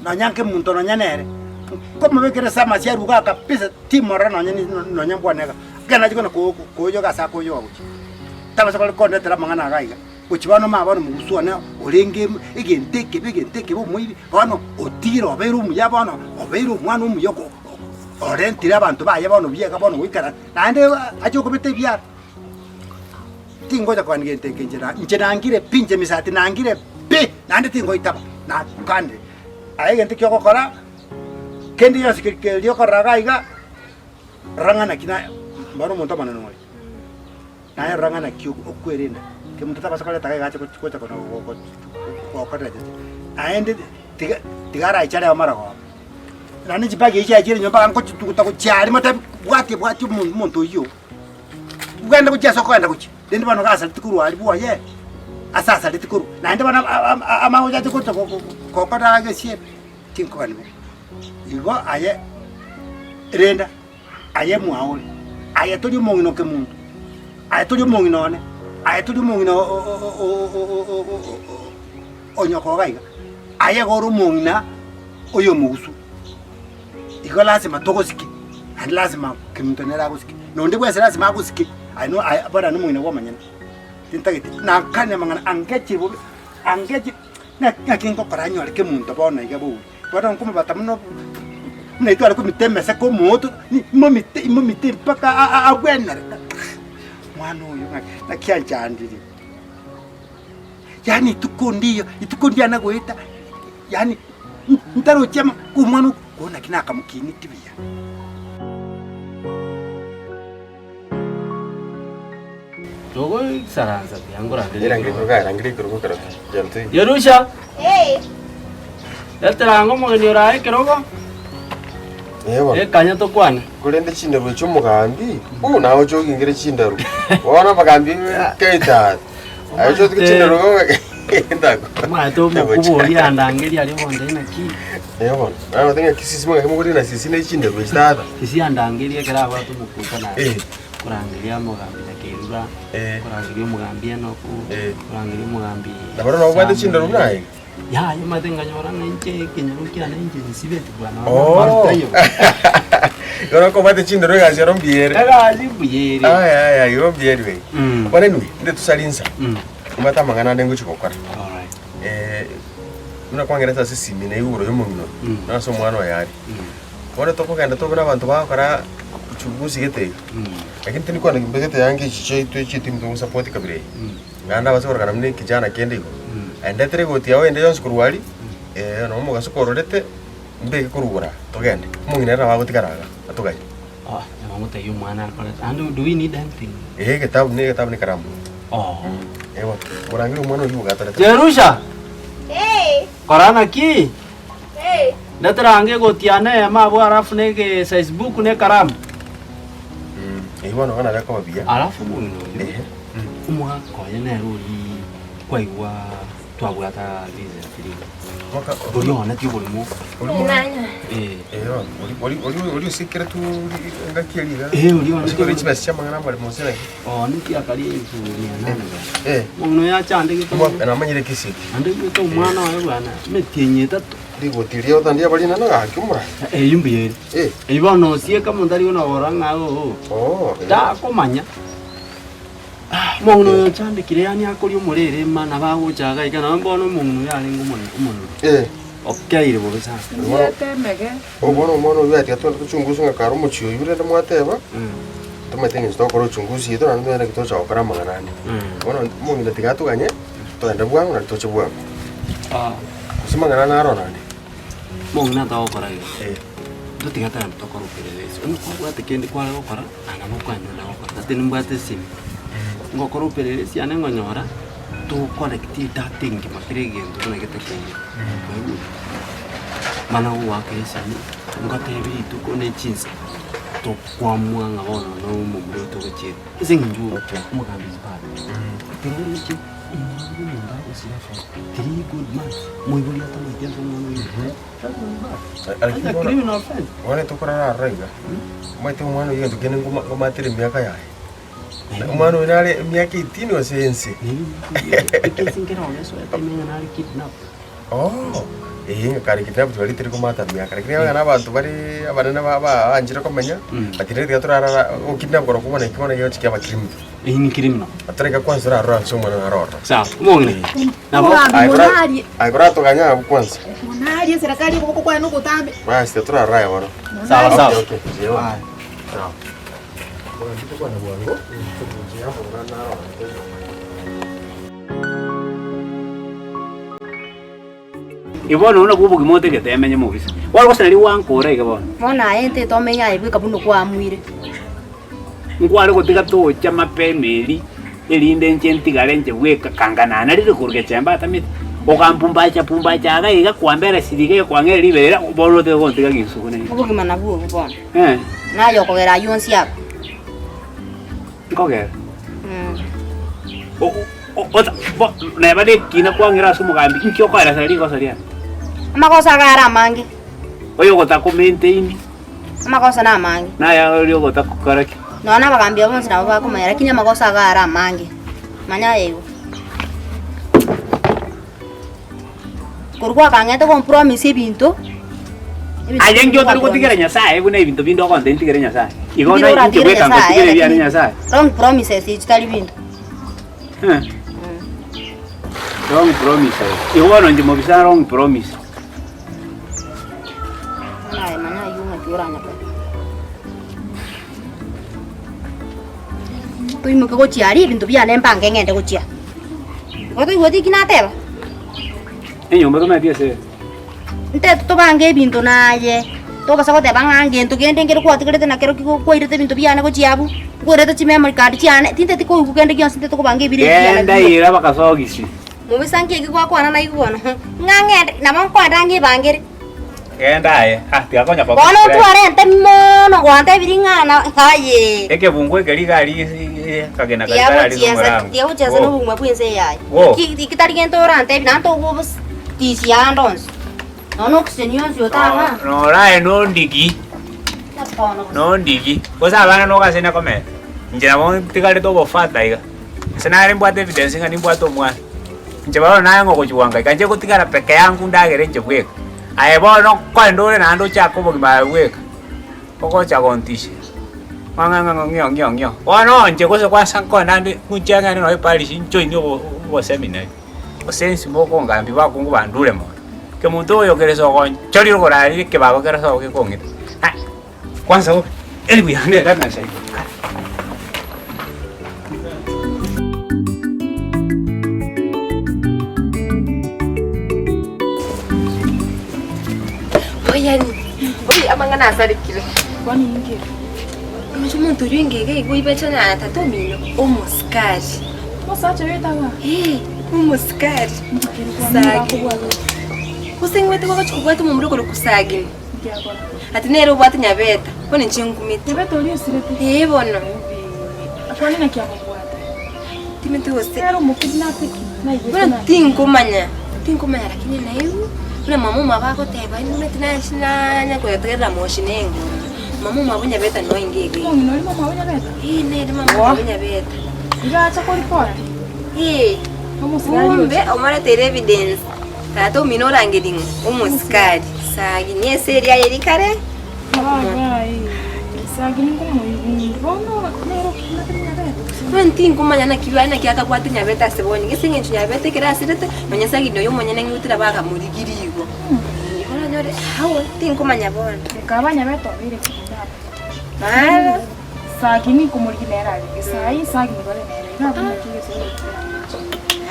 Nonya nkemonto nonya nere, nkomobekera ase amasio aruga aa kabisa, timorora nonya ni nonya mbwane iga. Ekero nachia kona ko koyoga ase akoyoga gochia, tabasa kore kondetera amang'ana iga iga, gochia bono omanye bono mogusu one orenge egento ekebe egento ekebe omoibi, bono otigire obeire omuya bono, obeire omwana omuya oko orentire abanto baye bono buya iga bono goikera, naende ache okobeta ebiara. Tingocha kogania gento eke inche na inche nangire pi, inche misati nangire pi, naende tingoitaba, nakanire. Aye egento ki ogokora, kende gionsi ke keria okorora iga iga, rora ng'a naki na bono omonto omonene ore, naye rora ng'a naki okwerenda, kemonto tabasa koreta iga iga ache gochi gocha kono gokorera cheche. Naende tiga tiga araiche arebe amarogoba, naende chibagi echio chiaye chire nyomba iga nkochituguta gochia aria motebi bwatia bwatia omo omonto oyio. Ogende gochia ase okoenda gochia, rende bono gasareti korwa aria bwoye, ase asareti korwa, naende bono amagocho ache gocha gokora egesieri, tinkogania bobe. Igo aye renda, aye mwao ore, aye tori omong'ina o kemonto, aye tori omong'ina one, aye tori omong'ina o nyoko iga iga, aye iga ore omong'ina oyo omogusu. Igo lasima togosike, naende lasima keminto nere agosike, na onde bwensi lasima agosike, aye no aye bono nomong'ina bw'omonyene, tintageti nakane amang'ana angeche bobe, angeche ng'a ng'aki ngokora nyore kemonto bono iga bobe, bono nkomobata buna buna intwe tware komita emeseke omooto, ni momite momite mpaka a- a- abwenere, mwana oyo ng'aki naki anchandire, yaani ituko ndiyo ituko ndiana goeta. Yaani ntarochi ama omwana oko naki nakamokineti buya. Togoisaransa buya nkoranderie Erangi ekerogo. ekerogo aye, rangeria ekerogo kero kero Yerusha! Retera ango omogeni ore aye ekerogo, Eh bono. ekanya tokwane. Korende chindaru echio omogambi, uh naye oche ogingere chindaru. Bono abagambi keita. Aye oche otige chindaru Omanyete omokuba oria andangeria aria ogontebia naki. Eh bono, naye ogoteba ng'a sisi mwake mogorire na sisi ne chindaru echi tata. Sisi andangeria ekero abwate omokutano aria, Eh. korangeria omogambi Nyakerura, Eh. korangeria omogambi Enoku, Eh. korangeria omogambi Na barabwo nabo babwate chindaru buna aye? Yaya omanyete nkanyora ng'a inche ekenyoro kiane inche nsibeti bwana Oh. maru taiyo. Igo nokobwate chindaru egasi ero mbuya ere. Egasi mbuya ere. Aya aya igo mbuya ere. Mm. Bono anyway, inde tosare insa. Mm. Omanyete amang'ana ande ngochia gokora. Alright. Buna kwangerete ase esimi na igoro ya omong'ina oyo, Mm. na ase omwana oye are. Mm. Bono tokogenda tobone abanto bagokora uchunguzi gete iga. Mm. Lakini tindi kwana mbegete yanga echi chiaito echi etimu togosapoti kabira eye. Mm. Naende abase korokana buna ekijana kende igo. Mm. Aye ndetere egoti yao ende yonsi korwa aria, nonye omogaso kororete, mbeke korwa igoro aa, togende. Omong'ina ere nabo agotigara iga, atoganye. Ah, nabo ngotebia omwana akore. And do we need anything? Eeh egetabu ne egetabu ne ekaramu. Oh. Eh bono, morangere omwana oyio iga atarete. Jerusha! Hey! Kora naki? Hey! Ndetera ange egoti yane eyemo abwo alafu na ege size book na ekaramu. Mm, eyio bono iga nabo ekoba buya. Alafu omong'ina oyio, Ehe. omwaka oye nere oria kwaigwa Twabwata visa free. Mwaka Oria ooneti oborimo. Oria mwa- Eh. Eh, bono, ori- ori- ori- ori osikire tu engaki eria iga. Eh, oria ooneti Osikore oborimo. chibesa chi'amang'ana amaremo gose naki. Ooneti akaria elfu mia nane bwana. Eh. Omong'ina oyo achandegete Omwa- mono. namanyire ekesi eke. Naende goeta omwana oye bwana, emetienyi etato. Rigoti riria otandie abarinana gaki omorani. Eyio mbuya ere. Eh. Eyio bono osieka omonto aria buna oborora ng'a oo. Oh, eh. Takomanya. Omong'ina oyo ochandekire yaani akoria omorere mana bagocha iga iga nonye bono omong'ina oyo arenge omone- omonene. Eh. Okeire bobe sana. Ndiete emege. Bono omwana oyio atiga twende tochungusu ng'a kare omochie oyio rende mwateba, tomanyete eng'encho togokora uchunguzi yaito naende tomanyete naki togocha gokora amang'ana ande. Bono omong'ina tiga atoganye, togende bwango naende toche bwango. Gose amang'ana ande naro naende? Omong'ina togokora iga, Eh. totiga togende tokore upelelezi, onye kwabwate kende kware gokora. Naende nabo okogenda gokora gose nimbwate esimi, ngokora upelelezi yane ngonyora, togocorrecti edata engima kera egento buna getakeire. Kwaigure? Mana gogoaka esimi, ngotebi rituko na echinsa, tokwamua ng'a bono na omomura oyo togochiera. Ase eng'encho omogambi is bad. Ekero oroche omwana bwa omonto agosira for three good months, moibori atamanyeti ase omwana oyo ore. Lakini bono bono tokorara aroro iga, omanyete omwana oyio egento kende ngoma ngomatere emiaka yaye. Omwana oyo nare emiaka 18 gose ense. Ekesi nkere ogesoete ime ng'a nare kidnapped. Oh, eh, ng'a kare kidnapped baria teri komata miaka, lakini abang'ina abanto bare abanene ba- ba- banchire komenya, batindete tiga torarara okidnap korokwo bono ekio bono gegochi kiaba criminal. Eyio ni criminal. Atoreka kwanza orarore ase omwana naro ororo. Sawa, omong'ina. Nabo Omogambi Aye kora- monarie. aye koratoganye abwo kwanza. Monarie eserekari okoboko kwaye nogotambe. Basi tiga torarore aye bono. Sawa sawa. Okay, okay. Jewa. Sawa. Mogambi tokwana bwango, togochia amang'ana naro ororo. Bono nabwo obogima otagete emenye mobisa. Bono gose nario gwankora iga bono. Bono aye ntete omenye aye bweka buna okwamuire. Nkware gotiga tocha mapema eri, erinde inche ntigare inche bweka kanga nanarire korwa gechemba atamete. Okampumbacha pumbacha iga iga kwambera siri iga kwang'era riberera, bono otagete gontiga ginsuku naende. Obogima nabwo obwo bono. Eh. Naye okogera ayio onsi aba. Nkogera. Neba nekina kwang'ira ase omogambi, inki okoeresera rigoso riane? Amagoso iga are amange. Oyo ogotaka maintain. Amagoso namange. Naye oria ogotaka gokora ki? Nonya na abagambi aba bonsi nabo bakomanya, lakini amagoso iga are amange. Manya aye igo. Korwa gwakang'ete gompromise ebinto, ebinto Aye inki otari gwapromise. gotigera Nyasaye buna ebinto binde ogonte ntigere Nyasaye? Igo Mbire na inche oratigere bweka Nyasaye, ngotigere ebiane lakini Nyasaye. Wrong promises echi tari binto. Eh. Wrong promise aye. Igo bono inche mobisa wrong promise. Bono aye manya aywo ng'aki oranyakore. Toimoke gochia aria ebinto biane mpange ng'ende gochia. Igo toigweti eki nateba? Enyomba tomaeti ase ere. Ntetu tobange ebinto naye, tobasa goteba ng'a ngento kende nkere kwatigerete na kerokio kwairete ebinto biane gochia abwo, nkwerete chimemory card chiane, tinteti koigwa kende gionsi ntete kobanga ebiro ebi biane Genda bire. ira bakasogisi. Mobisa nki eki gwakwana naigwe bono? Ng'a ng'ende, nabo nkoenda ng'ebangere. Genda aye, ah, tiga konya Bono otware entemi mono gwantebirie ng'a na aye. Ekebungo eke riga aria akagena karia kare aria Tiga omorango. tiga gochiesa Wo. nobogima bw'ense eye aye. Wo. Ki ki tari gento orantebi naende togobotisia ande onsi. Nonya na oxygen yonsi otang'a. Norae nondigi, Bono bosa. nondigi. Gose abana nogasenia komenta. Inche nabo ntigarete obofata iga. Ase nare mbwate evidence ng'a nimbwate omwana. Inche bono naye ng'a ogochia goangaika, inche gotigara peke yangu ndagere inche bweka. Aye bono nkoenda ore naende ochake obogima aye bweka, ogocha gontishia, ng'a ng'a ng'a ng'io ng'io ng'io. Bono inche gose kwansa nkoenda ande ngochia ng'ende nonye eparish njoine obo oboseminary, gose ensemo okongambia bakungu bandure mono. Kemonto oyo kere ase ogonchorire okorarire ekebago kere ase gekong'ita, ah kwansa bobe, eribu yane ere emesa igoro. Oyani, oyi amang'ana asarekire. Kwani inki? Omochie omonto oyio inga iga igo oibeche na tata omino, omosikari. Omosacha oyo otaga? Ee, omosikari. Inki kere kwani Sagi. bakobwata? Gose ng'wete bagochi kobwata omomura okorokwa Sagini. Inki akora? Ati nere obwate Nyabeta, bono inche ngumete. Nyabeta oria osirete? Ee bono. Kwani naki amobwate? Timeti gose. Nere omokidnap ki? Naigwete Bono naki. tinkomanya, tinkomanya lakini naigwe buna mama omwabo agoteba nimanyete nanche nanya koyotegerera moshi na engoro. Mama omwabo Nyabeta noe inga iga iga. Omong'ina oria mama obo Nyabeta? Ee nere mama omwabo Nyabeta. Iga acha koripoti? Ee. Omosigari Kumbe ocha. omoreteire evidence. Tata omino orangeria ng'a omosikari. Sagini ase eria aye rikare. Bono tinkomanya naki biare naki akabwate Nyabete ase bono. Ase eng'encho Nyabete ekero asirete, nonya Sagini oyo omonyene ng'igotera bakamorigirie igo. Igo oranyore ao tinkomanya bono. Mara.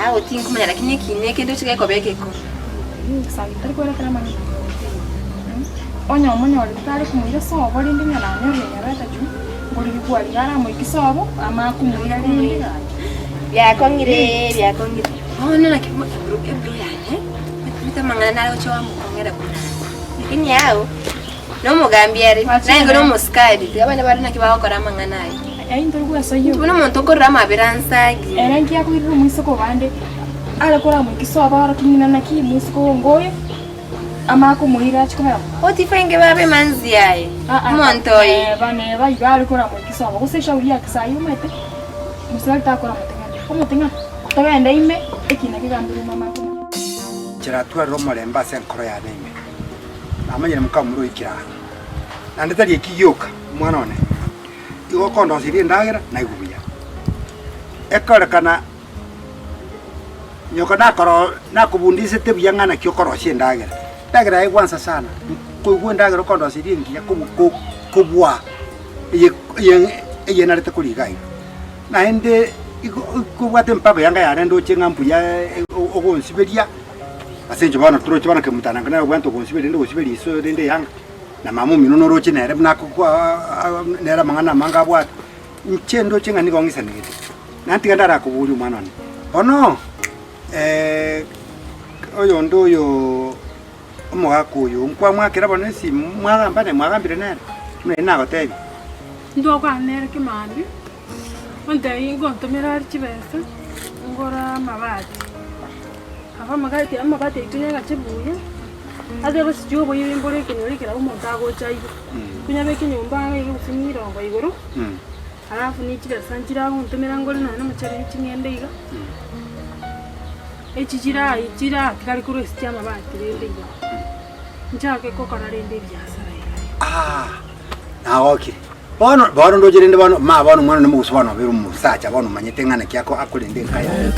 Ao tinkomanya lakini ekiina eke ndoche gekoba egekong'u. Onye omonyorete tare komoira sobo rende ng'a nanyorire nyabeta juu, nkorigi kwariga aramoikie sobo, amanye komoira rende gaki. Biakong'ire biakong'ire. Bono naki ebro ebro yane, omanyete amang'ana nare gocha wamokong'era buna aya. Lakini ao, nomogambi are, naye na omosikari, tiga abande bare naki bagokora amang'ana aya. Ayio ntori gwesoyia Buna omonto okorora amabera ansagi. Ere nki akoirera omoiseke obande, are koramoikia sobo aorokie ng'ina naki moiseke oyo ngoyo. Amanye komoira achie kobera Potifa inge babe emanzi yaye, omonto oye. Neba, neba iga are koramoika isobo, gose eshauri ya kisayi omanyete. Omosigari takora omoting'ana, omoting'ana togende ime ekina kegambirwe mama akomanya. Nchera twarire omorembe ase enkoro yane ime, namanyire mokamura oikire aa. Naende tari eki gioka, omwana one, igo okondoseria endagera naigwe buya. Ekorekana nyoka nakoro nakobundisete buya ng'a naki okorosia endagera, endagera yaye egwansa sana, nkoigwa endagera okondoseria engiya kobu ko kobua eye eye eyenarete koria iga iga. Naende igo ikobwate empango yanga yane ndoche ng'a mbuya ogonsiberia, ase eng'encho bono toroche bono kemutanango nere obwenerete ogonsiberia rende ogosiberia iso rende eyanga, na mama omino noroche nere buna akokwa nere amang'ana amange abwate. Inche ndoche ng'a nigo ng'isanegete, na ntiga ndarakoborie omwana one. Bono oyonde oyo omogaka oyo nkwamwakera bono esimi mwagamba naye mwagambire nere? Buna riria nagotebia. Ntokwana nere kimambia, ontebie ngontomera are chibesa, ngore amabati. Aba amagati amabati aito nyagache buya, ase gose oboibi mbore ekenyoro ekero omonto agocha aibe. Konyabeka enyomba ang'e iga gose nirongo igoro, alafu ne chibesa nchire agontomera ngore nonya na omochere ne ching'ende iga, echi chirai chiratigare korwa ase chiamabati rende iga, nchake gokora rende ebiasara iga. Ah, nagokire. Bono, bono ndoche rende bono, ma bono omwana one mogusu bono obeire omosacha bono omanyete ng'a naki ako akorenda enka yaye.